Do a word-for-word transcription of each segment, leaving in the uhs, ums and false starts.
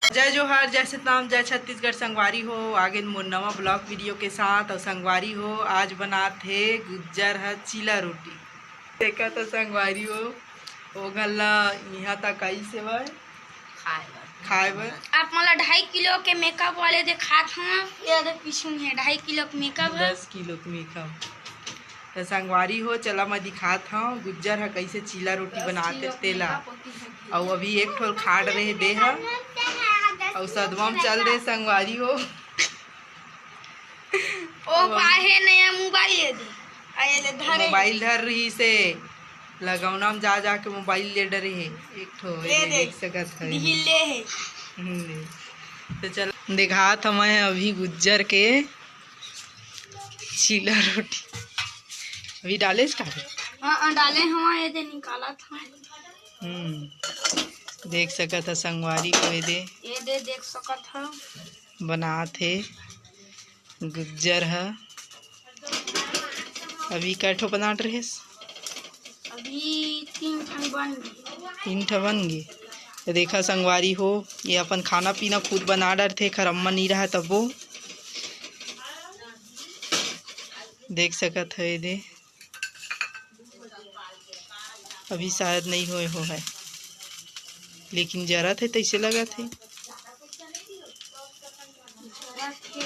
जय जोहार, जय सतनाम, जय छत्तीसगढ़। संगवारी हो, आगे मोर नवा ब्लॉग वीडियो के साथ। और संगवारी हो, आज बनात हे गुज्जर ह चीला रोटी। देखा तो संगवारी हो, ओ घर ला इहाँ तक आई सेवा खाए बर। आप मन ला ढाई किलो के मेकअप वाले देखात हन, ये दे पीछू में ढाई किलो के मेकअप है। दस किलो के मेकअप। तो संगवारी हो, चला मैं दिखात हूँ गुज्जर ह कैसे चीला रोटी बनाते तेला। अउ अभी एक ठो खाड़ रहे दे ह, अउ सदमा में चल दे संगवारी हो। ओ पाहे नया मोबाइल ये दे, आ ये ले धरे। मोबाइल धर रही से लगौना में जा जा के मोबाइल ले डरे हे एक ठो, ये ये दे, देख सकत हवे। दिहिले हे। हम्म, तो चल दिखात हूँ मैं अभी गुज्जर के चीला रोटी। अभी डालेस का रे? हाँ, हाँ, डाले हवा, ये दे निकालत हवा। हम्म, देख सकत ह संगवारी हो, ये दे। ये दे देख सकत ह। बनात हे गुज्जर ह। अभी कै ठो बनात रहेस? अभी तीन ठन बन गे। तीन ठन बन गे। तो देखा संगवारी हो, ये अपन खाना पीना खुद बना डरथे, एखर अम्मा नी रहा तबो। देख सकत हो ये दे, अभी शायद नहीं होए हो है, लेकिन जरत हे तैसे लगत हे। जरत हे,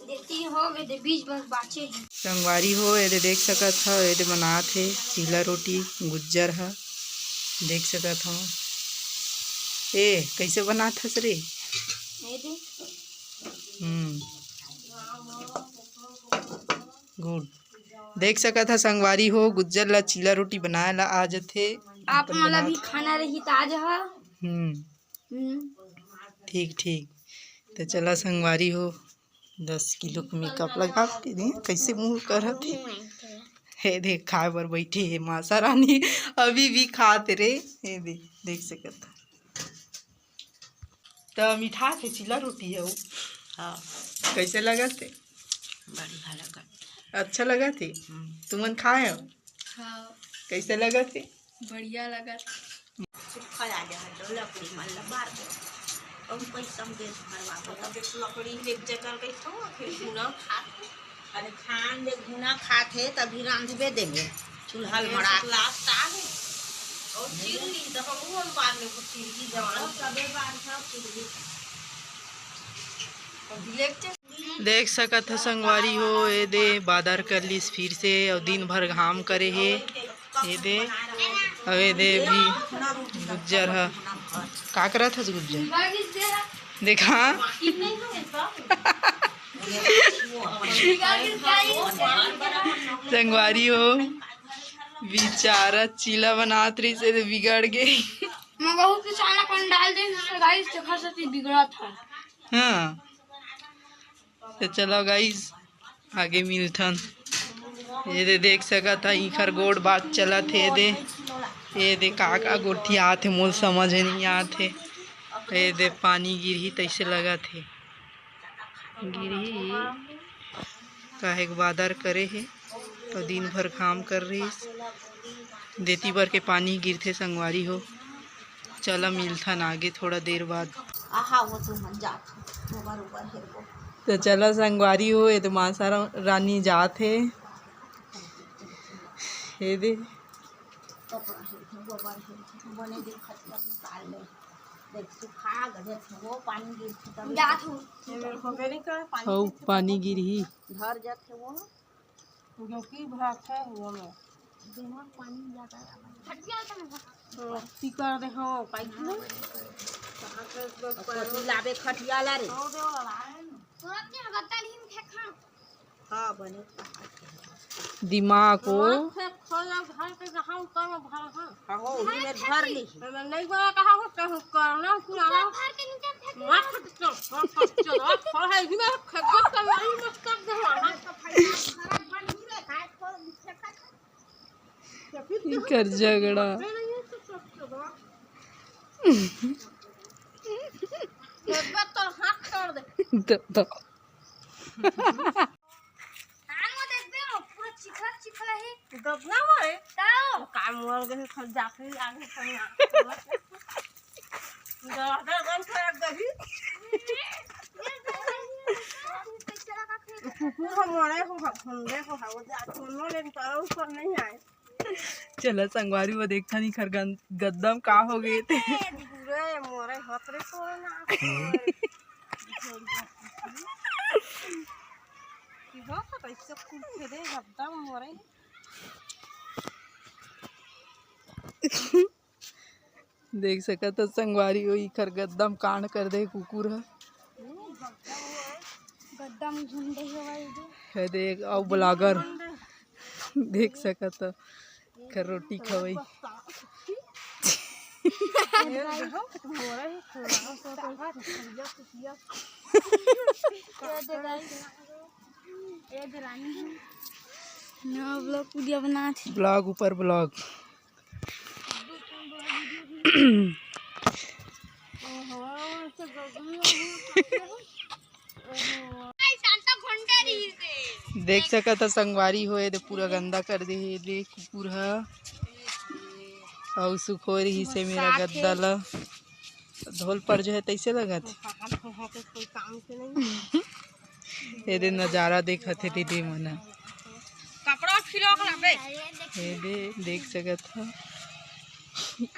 देती हो गए दे, बीज बस बाचे हे। संगवारी हो, ये दे देख सकत हो, ये दे बनात हे चीला रोटी गुज्जर ह, देख सकत हो। ए, कैसे बनात हस रे? ये दे। हम्म। गुड। देख सकत ह संगवारी हो, गुज्जर ला चीला रोटी बनाए ला आ जथे। आप मन ला भी खाना रही त आ जहा। हम्म। हम्म। ठीक, ठीक। तो चला संगवारी हो, दस किलो के मेकअप लगा के दे, कैसे मुंह करत हे। हे देख, खाए बर बैठे हे मासा रानी, अभी भी खात रे। हे दे, देख सकत ह। त मिठास हे, चीला रोटी हे वो। हाँ। कैसे लगत हे? बढ़िया लगत। अच्छा लगत हे? हम्म। तुमन खाए हो? हाँ। कैसे लगत हे? बढ़िया लगत। सुखा आ जाए तो लकड़ी मन ला बार दे। अब पैसा में गैस भरवा दो। अब देख लकड़ी ले जकर गई तो फिर घुना खा। अरे खान दे घुना खात हे तभी रांधबे देंगे। चूल्हा ल मड़ा। लास्ट आ गए। और चिल्ली तो हम वो बार में वो चिल्ली जवान। सबे बार था चिल्ली। अब देख सकत ह संगवारी हो, ये दे बादर कर लिस फिर से, और दिन भर घाम करे हे। ये दे, अउ ये दे भी गुज्जर ह। का करत हस गुज्जर? देखा। संगवारी हो, बेचारा चीला बनात रहिस हे, बिगड़ गे। मैं बहुत कुछ आना कौन डाल दे, गाइस, देखा सती बिगड़ा था। हाँ। तो चलो गाइस, आगे मिलथन। ये दे देख सकत ह, इखर गोठ बात चलत हे। ये दे, ये दे का का गोठियात हे, मोला समझ नहीं आत हे। ये दे पानी गिरही तैसे लगत हे, गिरही काहे के बादर करे हे, तो दिन भर काम कर रहिस। देती बर के पानी गिरथे संगवारी हो। चला मिलथन आगे थोड़ा देर बाद। आहा, वो तो मन जात हो, गोबर उबर हेरबो। तो चला संगवारी हो, ये तो मासा रा-, रानी जात हे। ये दे। कपड़ा हेरथे, गोबर हेरथे, बने दिन खटिया निकाल ले। देख, सुखा गए थे, वो पानी गिरथे तब जात हो। ये मेरे को मेरे का पानी अउ गिरथे पानी तब गिरही। घर जाथे वो। जो कि भात है वो में। बिना पानी ज्यादा है। खटिया तो में। तो टिकर दे हो, पाइप में। कहाँ के लोग तो कोची लावे खटिया ला रे। हो दे वाला है ना। तो अपने गत्ता नहीं में फेंक, हाँ। हाँ, बने। दिमाग को। तो फेंक, खोल, घर के जहाँ ऊपर में भर, हाँ। हाँ, वो उही में भर ली। मैं नहीं बना कहा हो, कहूँ करना, सुनाना। ऊपर भर के नीचे फेंक। मत चल, मत चल, मत चल, है, इही में फेंक दे, तो यही में फेंक दे, हाँ। इकर झगड़ा। तो हाथ तोड़ दे। The-, the-. कान में देखबे, पूरा चिखला चिखला है। दबना है। ताओ। कान में गए, खल जाके आगे खल ना। दर्द, दर्द, दर्द, दर्द। हम देखो, हाँ, वो जा, कोनो लेन पारो ऊपर नहीं आए। चला संगवारी, वो देखा नहीं खरगन-, गद्दम का हो गए थे। पूरे मोरे हतरे को ना। कि हो तो कैसे कुल खेदे गद्दम मोरे। देख सकत ह संगवारी हो, इखर गद्दम कांड कर दे कुकुर ह। गद्दम झुंडे हे भाई जो। हे देख, अउ ब्लॉगर देख सकत ह, इखर रोटी खवई। ये दे भाई। ये दे रानी। ना ब्लॉग वीडियो बना। ब्लॉग ऊपर ब्लॉग। देख सकत ह संगवारी हो, ये दे पूरा गंदा कर दे हे, ये दे कुकुर ह। अउ सुखोय रहिस हे मेरा गद्दा ला। धोल पर जो है तैसे लगत हे। कोई काम के नहीं। ये दे नजारा देखत हे दीदी मन ह। कपड़ा फिरो के लाबे। ये दे देख सकत ह।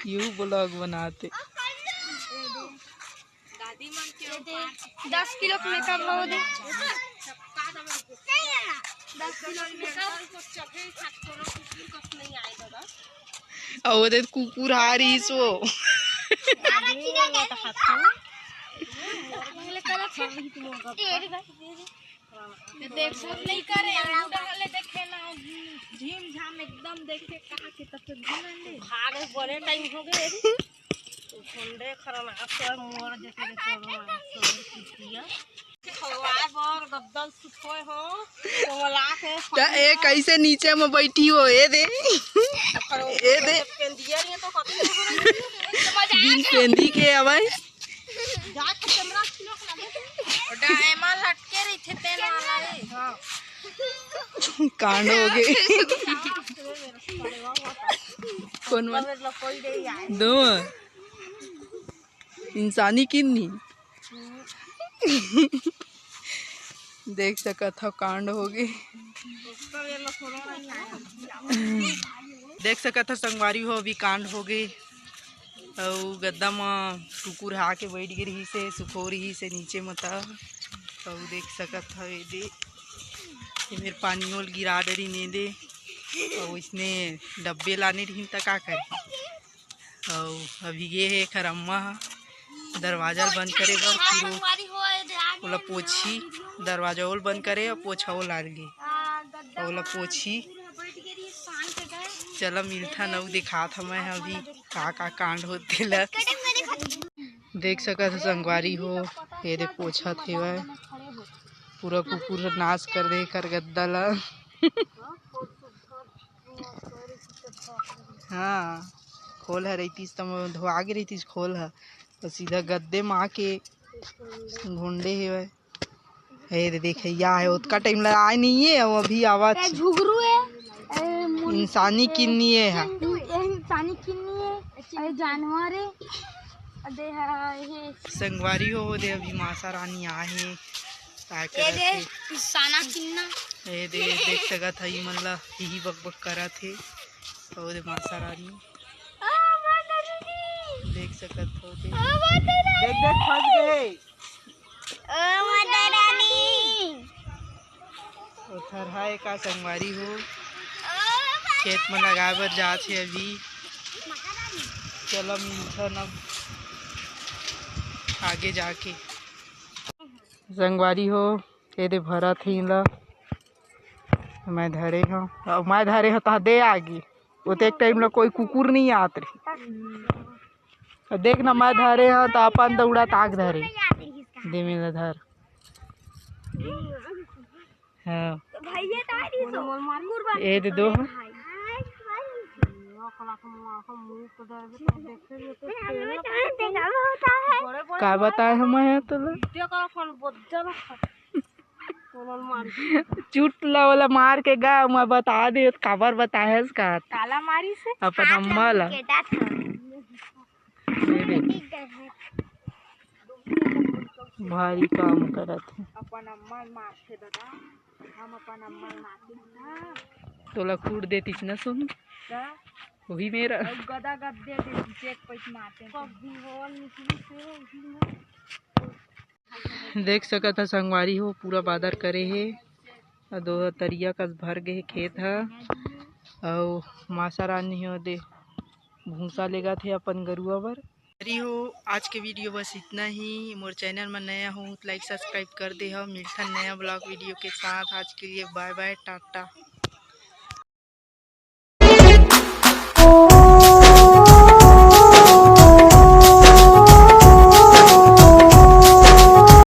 यू ब्लॉग बनाते। दादी मन के ये दे, दस किलो के मेकअप हो दे। दस किलो के मेकअप। अउ वो दे कुकुर हारिस वो। ये देख, सब नहीं करे, हम उधर वाले देखे ना, झीम झाम एकदम देखे, कहाँ के तब तो घूम आंदे। भाग बड़े टाइम हो गए। झुंडे खरनाथ मोर जैसे के चोरवा, चोर कुतिया। खवाए बर गद्दल सुखोय हो, कोमला के त ए कैसे नीचे में बैठी हो, ए दे। ए दे। पेंदिया नहीं तो कभी नहीं। बिन पेंदी के अबै। जाके कैमरा खिलो के लगे। ओटा एमा लटके रहिथे तेन वाला ए। हाँ। कांड हो गए। कौन वाला? दो। इंसानी किन्नी। देख सकत हव, कांड हो गए। देख सकत हव संगवारी हो, अभी कांड हो गए। अउ गद्दा म कुकुर ह आके बैठ गे रहिस हे, सुखो रहिस हे नीचे म त। अउ देख सकत हव, ये दे, ये मेर पानी ओल गिरा डरिन ये दे। अउ इसने डब्बे लाने रहिन त का करे? अउ अभी गे हे एखर अम्मा ह दरवाजा ल बंद करे बर, फिर ओ-, ओला पोछही। दरवाजा ओल बंद करे अउ पोछा ओल आर गे। अउ ओला पोछही। चला मिलथन अउ दिखात हवं मैं ह अभी का का कांड होथे तेला। देख सकत ह संगवारी हो, ये दे पोछत हेवय, पूरा कुकुर ह नाश कर दे एखर गद्दा ला। हाँ, खोल ह रहितिस त धोआ गे रहितिस खोल ह, त सीधा गद्दे म आके घुंडे हेवय। हे दे, देखे, या हे, ओतका टाइम ला आय नहीं हे, अउ अभी आवत हे। झुगरू हे, ए, मुन-, इंसानी किन्नी हे, हाँ। ए, इंसानी किन्नी हे, ए, जानवर हे, अ, दे, हा, हे। संगवारी हो, दे, अभी मासा रानी आ हे, का ए, करत दे, हे? इंसाना किन्ना। ए, दे, देख सकत ह, ई मन ला हिही बकबक करत हे, अउ दे, मासा रानी। आ, माता रानी। देख सकत हो, दे। आ, माता रानी। देख, देख, फंस गे। ओ माता रानी। ओ थरहा ए का संगवारी हो, खेत में लगाए बर जात हे अभी। चलो मिलथन अब आगे जाके। संगवारी हो, ए दे भरत हे इला। मैं धरे हव, अब मैं धरे हव त दे आगे। ओतेक टाइम ला कोई कुकुर नहीं आत रही। देख ना, मैं धरे हव त अपन दौड़ा ताक धरे। दे मेला धर। हाँ। ए दे दो। का बताए हम मैं तोला? चुटला वाला मार के गा, मैं बता दे, काबर बताए हस का? ताला मारी से अपन अम्मा ला। भारी काम करत हे। अपन अम्मा मारथे दादा। हम अपन अम्मा ल मारते हैं। तोला कूट देतिस न सुन, का? वही मेरा। अउ गदा गद दे दे, चेक पैस मारते हैं। कभी होल निकली से ही में। देख सकत ह संगवारी हो, पूरा बादर करे हे। अउ दो तरिया कस भर गे हे खेत ह। अउ मासा रानी हो दे भूसा लेगत हे अपन गरुआ बर। अरे हो, आज के वीडियो बस इतना ही। मोर चैनल में नया हो तो लाइक सब्सक्राइब कर दे हो। मिलथन नया ब्लॉग वीडियो के साथ। आज के लिए बाय बाय, टाटा।